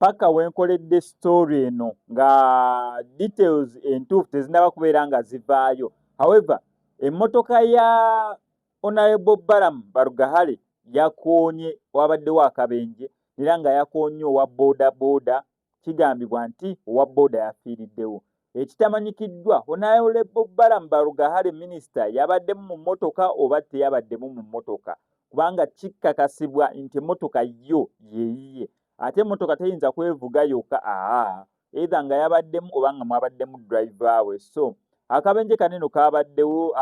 Paka wenkoledde story eno nga details entuufu tezinaba kubeera nga zivaayo. However, emmotoka ya Honorable Balaam Barugahare yakoonye, wabaddewo akabenje era nga yakoonye owa boda boda. Kigambibwa nti owa boda yafiiriddewo. Ekitamanyikiddwa, Honorable Balaam Barugahare minisita yabaddemu mu mmotoka oba teyabaddemu mu mmotoka, kubanga kikakasibwa nti emmotoka yo yeeyiye, ate emmotoka teyinza kwevuga yokka, aa either nga yabaddemu oba nga mwabaddemu driver we. So akabenje kaneno kabaddewo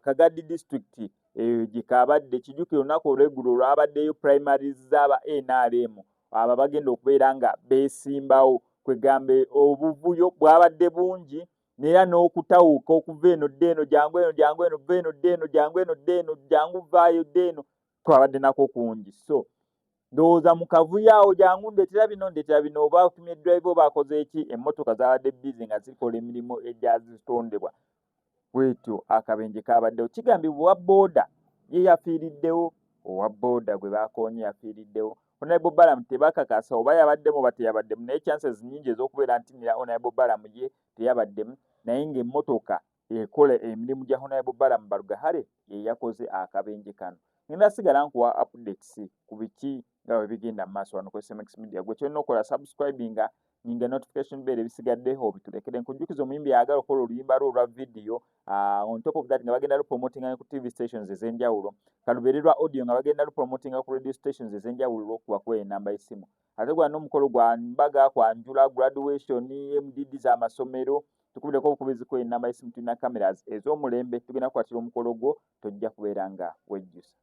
Kagadi district eyo gye kabadde. Kijjukira olunaku olweggulo olwabaddeyo primaries z'aba NRM, abo bagenda okubeera nga beesimbawo. Kwegamba obuvuyo bwabadde bungi neera n'okutawuka okuva eno dda eno, jangu eno, jangu eno, va eno dda eno, jangu eno dda eno, jangu vaayo dda eno, twabadde nako kungi. So ndowooza mu kavuyo awo, jangu ndeetera bino, ndeetera bino, oba otumye driver oba akoze eki, emmotoka zabadde busy nga zikola emirimu egyazitondebwa. Bwetyo akabenje kabaddewo. Kigambibwa owa booda ye yafiiriddewo, owa booda gwe bakoonye yafiiriddewo. Honorable Balaam tebakakasa oba yabaddemu oba teyabaddemu, naye chances nyingi ez'okubeera nti nira Honorable Balaam ye teyabaddemu, naye ng'emmotoka ekola emirimu gya Honorable Balaam Barugahare ye yakoze akabenje kano. Ngenda sigala nkuwa updates ku biki nga bwe bigenda mu maaso wano ku SMX Media. Gwe kyolina okukola, subscribinga, nyinga notification bell, ebisigadde obitulekere. Nkujjukiza, omuyimbi ayagala okukola oluyimba lwe olwa video, on top of that nga bagenda lupromotinga ku TV stations ez'enjawulo, kalubeere lwa audio nga bagenda lupromotinga ku radio stations ez'enjawulo, lwokuba kuba enamba y'essimu. Ate gwa n'omukolo gwa mbaga, kwanjula, graduation, MDD z'amasomero, tukubireko obukubizi ku enamba y'essimu. Tulina cameras ez'omulembe, tugenda kukwatira omukolo gwo, tojja kubeera nga wejjusa.